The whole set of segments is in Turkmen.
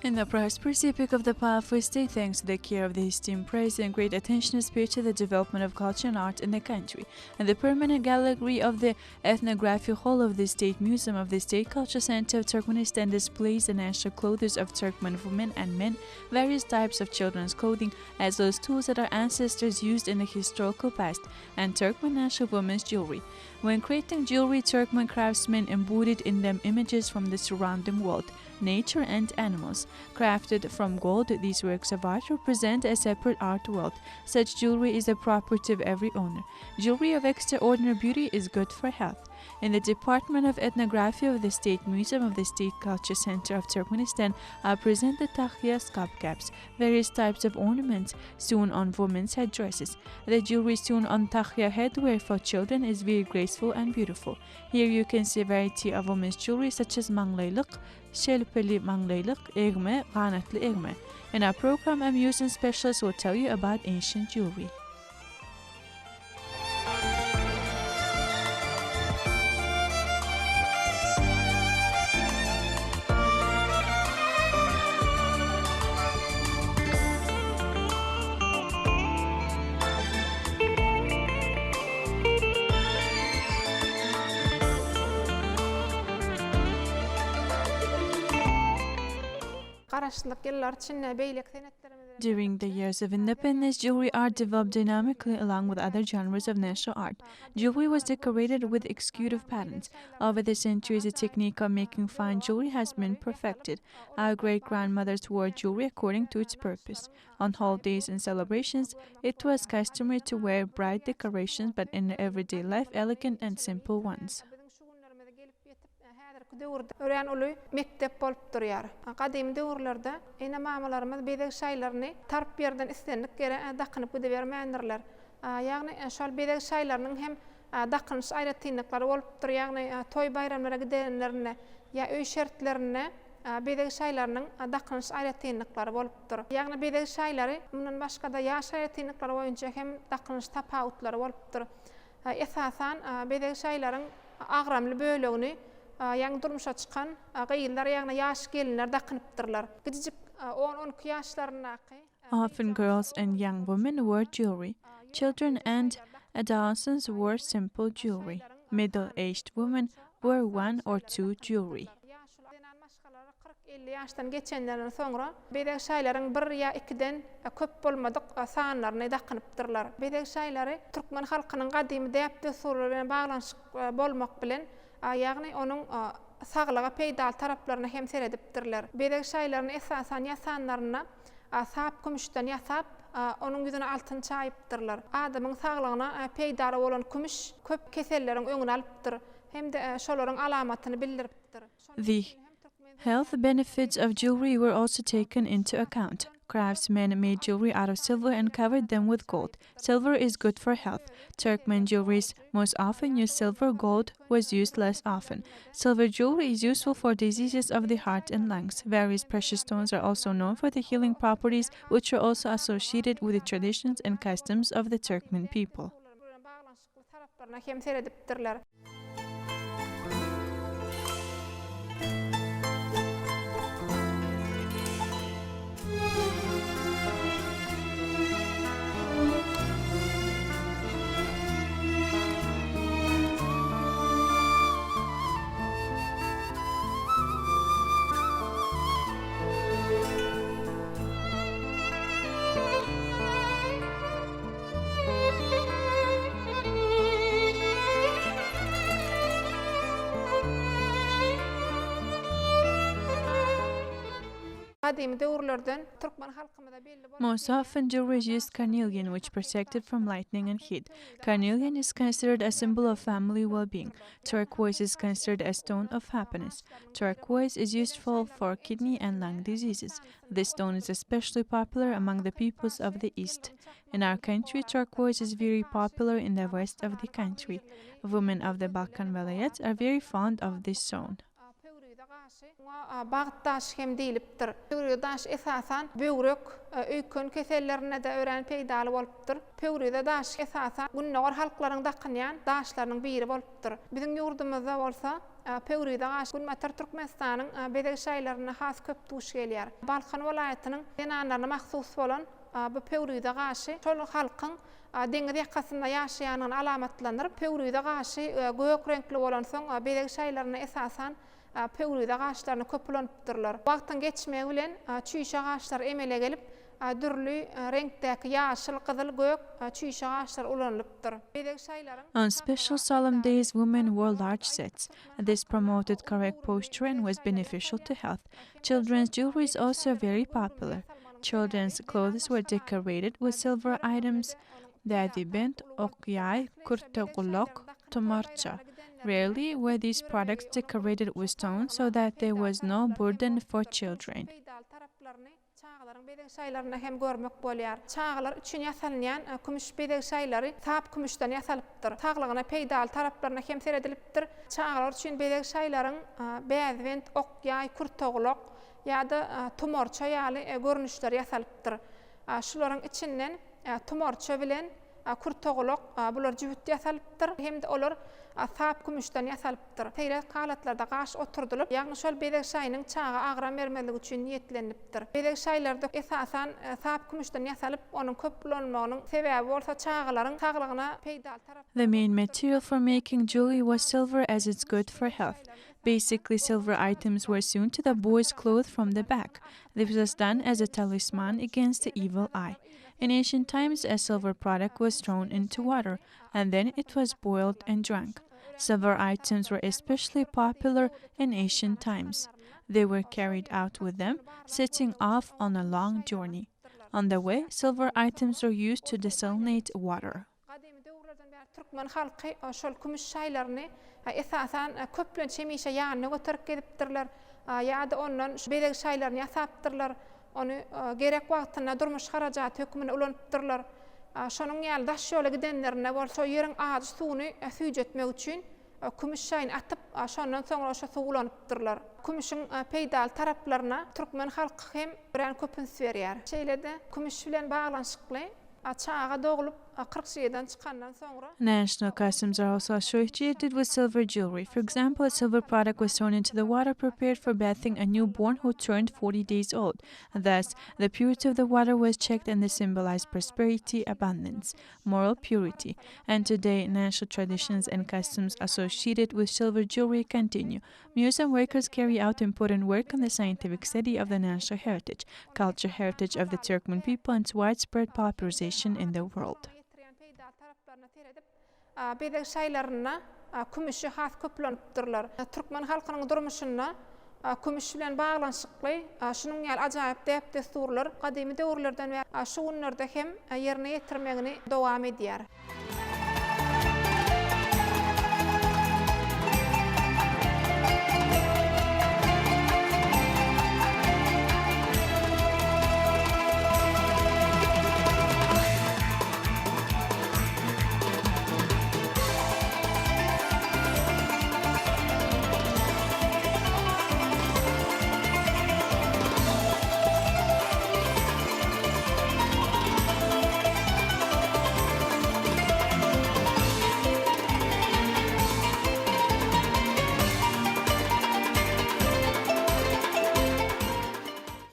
In the prosperous epoch of the powerful state, thanks to the care of the esteemed president, great attention is paid to the development of culture and art in the country. And the permanent gallery of the Ethnographic Hall of the State Museum of the State Culture Center of Turkmenistan displays the national clothes of Turkmen women and men, various types of children's clothing, as well as tools that our ancestors used in the historical past, and Turkmen national women's jewelry. When creating jewelry, Turkmen craftsmen embodied in them images from the surrounding world, nature and animals. Crafted from gold, these works of art represent a separate art world. Such jewelry is the property of every owner. Jewelry of extraordinary beauty is good for health. In the Department of Ethnography of the State Museum of the State Culture Center of Turkmenistan are presented takhya scalp caps, various types of ornaments sewn on women's headdresses. The jewelry sewn on takhya headwear for children is very graceful and beautiful. Here you can see a variety of women's jewelry such as manglaýlyk, şelpeli maňlaýlyk, egme, ganatly egme. In our program, a museum specialist will tell you about ancient jewelry. Garaşsyzlyk ýyllary içinde beýleki senetlerimiz bilen During the years of independence, jewelry art developed dynamically along with other genres of national art. Jewelry was decorated with executive patterns. Over the centuries, the technique of making fine jewelry has been perfected. Our great-grandmothers wore jewelry according to its purpose. On holidays and celebrations, it was customary to wear bright decorations, but in everyday life, elegant and simple ones. Biziň şu günlerimize gelip ýetip, häzirki döwürde örän uly mekdep bolup durýar. Gadymy döwürlerde ene-mamalarymyz bezeg şaýlaryny tarp ýerden islendik ýere dakynyp gidibermändirler. Ýagny şol bezeg şaýlarynyň hem dakynyş aýratynlyklary bolupdyr, ýagny toý-baýramlara gidenlerinde ýa öý şertlerinde bezeg şaýlarynyň dakynyş aýratynlyklary bolupdyr. Ýagny bezeg şaýlary mundan başga-da ýaş aýratynlyklary boýunça hem dakynyş tapawutlary bolupdyr. Esasan, bezeg şaýlaryň agramly bölegini ýaňy durmuşa çykan gyzlar, ýagny ýaş gelinler dakynypdyrlar. Kiçijik on-on iki ýaşlaryndaky Often girls and young women wore jewelry. Children and adolescents wore simple jewelry. Middle-aged women wore one or two jewelry. Ýaşuly zenan maşgalalar 40-50 ýaşdan geçenlerinden soňra bezeg şaýlaryň bir ýa ikiden köp bolmadyk sanlaryny dakynypdyrlar. Bezeg şaýlary türkmen halkynyň gadymy däp-dessurlary bilen baglanyşyk bolmak bilen, ýagny onuň saglyga peýdaly taraplaryna hem seredipdirler. Bezeg şaýlaryny esasan ýasanlarynda sap kümüşden ýasap, onuň ýüzüne altyn çaýypdyrlar. Adamyň saglygyna peýdaly bolan kümüş köp keselleriň öňüni alypdyr hem-de şolaryň alamatyny bildiripdir. Şonuň The üçin hem türkmen health benefits of jewelry were also taken into account. Craftsmen made jewelry out of silver and covered them with gold. Silver is good for health. Turkmen jewelries most often used silver, gold was used less often. Silver jewelry is useful for diseases of the heart and lungs. Various precious stones are also known for the healing properties, which are also associated with the traditions and customs of the Turkmen people. bilen baglanyşykly taraplaryna hem seredipdirler. Gadymy döwürlerden türkmen halkymyza belli bolan Most often jewelry used carnelian, which protected from lightning and heat. Carnelian is considered a symbol of family well-being. Turquoise is considered a stone of happiness. Turquoise is useful for kidney and lung diseases. This stone is especially popular among the peoples of the East. In our country, turquoise is very popular in the west of the country. Women of the Balkan vilayets are very fond of this stone. Pöwrize gaşy, oňa bagt daşy hem diýlipdir. Pöwrize daşy esasan böwrek, öýken kesellerinde-de örän peýdaly bolupdyr. Pöwrize daşy esasan gündogar halklaryň dakynýan daşlarynyň biri bolupdyr. Biziň ýurdumyzda bolsa. Pöwrize gaş Günbatar Türkmenistanyň bezeg şaýlarynda has köp duş gelýär. Balkan welaýatynyň zenanlaryna mahsus bolan bu pöwrize gaşy şol halkyň deňiz ýakasynda ýaşaýandygyny alamatlandyryp, pöwrize gaşy gök reňkli bolansoň, bezeg şaýlarynda esasan pöwrize gaşlaryny köp ulanypdyrlar. Wagtyň geçmegi bilen çüýşe gaşlar emele gelip, dürli reňkdäki ýaşyl, gyzyl, gök çüýşe gaşlar ulanylypdyr. Bezeg şaýlaryň On special solemn days women wore large sets. This promoted correct posture and was beneficial to health. Children's jewelry is also very popular. Children's clothes were decorated with silver items, bäzibent, ok-ýaý, kürte-gulak, tumarça. Rarely were these products decorated with stones so that there was no burden for children. Çagalaryň bezeg şaýlarynda hem görmek bolýar. Çagalar üçin ýasalynýan kümüş bezeg şaýlary sap kümüşden ýasalypdyr. Saglygyna peýdaly taraplaryna hem seredilipdir. Çagalar üçin bezeg şaýlaryň bäzbent, ok-ýaý, kürtegulak ýa-da tumarça ýaly görnüşleri ýasalypdyr. Şularyň içinden tumarça bilen Kürtegulak, bular jübüt ýasalypdyr hem-de olar sap kümüşden ýasalypdyr. Seýrek halatlarda gaş oturdylyp, ýagny şol bezeg şaýynyň çaga agram bermezligi üçin niýetlenilipdir. Bezeg şaýlary-da esasan sap kümüşden ýasalyp, onuň köp ulanylmagynyň sebäbi bolsa çagalaryň saglygyna peýdaly taraplary The main material for making jewelry was silver as it's good for health. Basically silver items were sewn to the boy's clothes from the back. This was done as a talisman against the evil eye. In ancient times, a silver product was thrown into water, and then it was boiled and drunk. Silver items were especially popular in ancient times. They were carried out with them, setting off on a long journey. On the way, silver items were used to desalinate water. Gadymy döwürlerden bäri türkmen halky şol kümüş şaýlaryny, esasan, köplenç hemişe ýanynda göterip gezipdirler ýa-da ondan bezeg şaýlaryny ýasapdyrlar. Ony gerek wagtynda durmuş harajaty hökmünde ulanypdyrlar. Şonuň ýaly daş ýola gidenlerinde bolsa ýeriň ajy suwuny süýjetmek üçin kümüş şaýyny atyp, şondan soňra şo suwy ulanypdyrlar. Kümüşiň peýdaly taraplaryna türkmen halky hem örän köp üns berýär. Şeýle-de kümüş bilen baglanyşykly çaga doglup 40 çykandan soňra National customs are also associated with silver jewelry. For example, a silver product was thrown into the water prepared for bathing a newborn who turned 40 days old. Thus, the purity of the water was checked and this symbolized prosperity, abundance, moral purity. And today, national traditions and customs associated with silver jewelry continue. Museum workers carry out important work on the scientific study of the national heritage, culture heritage of the Turkmen people and its widespread popularization in the world. Bezeg şaýlarynda kümüşi has köp ulanypdyrlar. Türkmen halkynyň durmuşynda kümüş bilen baglanyşykly şunuň ýaly ajaýyp däp-dessurlar gadymy döwürlerden bäri şu günlerde hem ýerine ýetirmegini dowam edýär.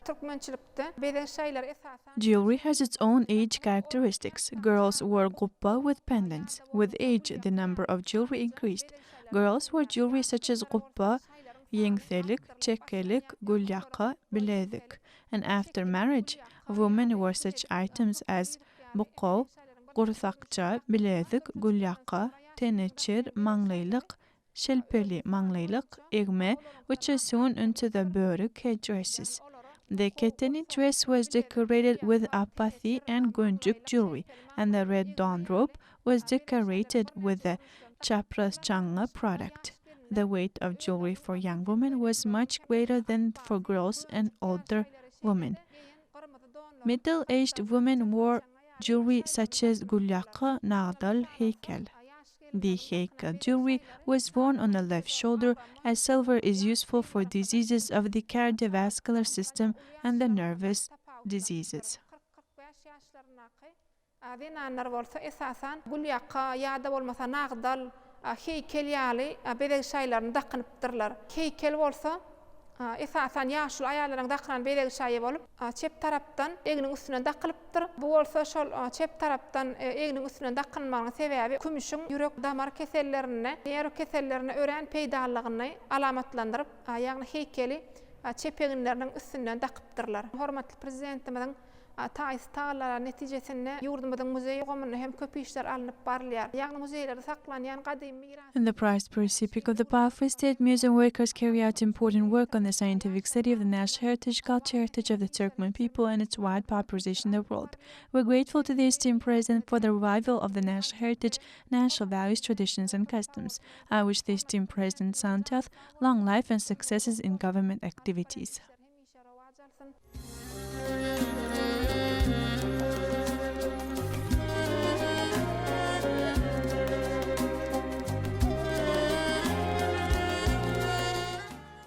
Türkmençilikde bezeg şaýlary esasan. Jewelry has its own age characteristics. Girls wore gupba with pendants. With age, the number of jewelry increased. Girls wore jewelry such as gupba, ýeňselik, çekgelik, gülýaka, bilezik. And after marriage, women wore such items as bukaw, gursakça, bilezik, gülýaka, teneçir, maňlaýlyk, şelpeli maňlaýlyk, egme, which are sewn into the börük headdresses. The keteni dress was decorated with apathy and gunjuk jewelry, and the red dawn robe was decorated with the chapraschanga product. The weight of jewelry for young women was much greater than for girls and older women. Middle-aged women wore jewelry such as gulyaka, nagdal, hekel. The hekel jewelry was worn on the left shoulder as silver is useful for diseases of the cardiovascular system and the nervous diseases. Zenanlar bolsa, esasan, gülýaka ýa-da bolmasa nagdal. Heýkel ýaly bezeg şaýlaryny dakynypdyrlar. Heýkel bolsa, esasan, ýaşuly aýallaryň dakynan bezeg şaýy bolup, çep tarapdan egniň üstüne dakylypdyr. Bu bolsa şol çep tarapdan egniň üstüne dakynmagynyň sebäbi kümüşiň ýürek-damar kesellerinde, nerw kesellerinde örän peýdalydygyny alamatlandyryp, ýagny heýkeli çep eginleriniň üstünden dakypdyrlar. Hormatly Prezidentimiziň Taýsyz tagallalar netijesinde ýurdumyzyň muzeý ulgamynda hem köp işler alnyp barylýar. Ýagny muzeýlerde saklanýan gadymy miras. In the prized Percy of the Powerful State Museum workers carry out important work on the scientific study of the national heritage, culture heritage of the Turkmen people and its wide popularization in the world. We're grateful to the esteemed president for the revival of the national heritage, national values, traditions and customs. I wish the esteemed president sound health, long life and successes in government activities. Hemişe rowaç alsyn.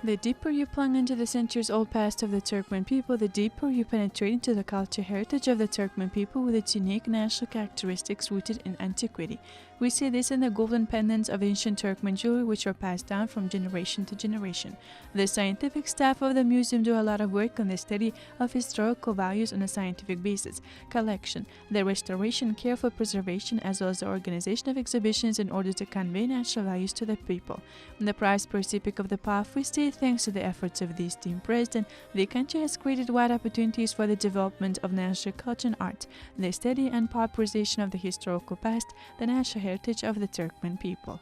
The deeper you plunge into the centuries-old past of the Turkmen people, the deeper you penetrate into the culture heritage of the Turkmen people with its unique national characteristics rooted in antiquity. We see this in the golden pendants of ancient Turkmen jewelry which are passed down from generation to generation. The scientific staff of the museum do a lot of work on the study of historical values on a scientific basis, collection, the restoration, careful preservation, as well as the organization of exhibitions in order to convey national values to the people. The prize per of the Free State, thanks to the efforts of the esteemed president, the country has created wide opportunities for the development of national culture and art, the study and popularization of the historical past, the national heritage of the Turkmen people.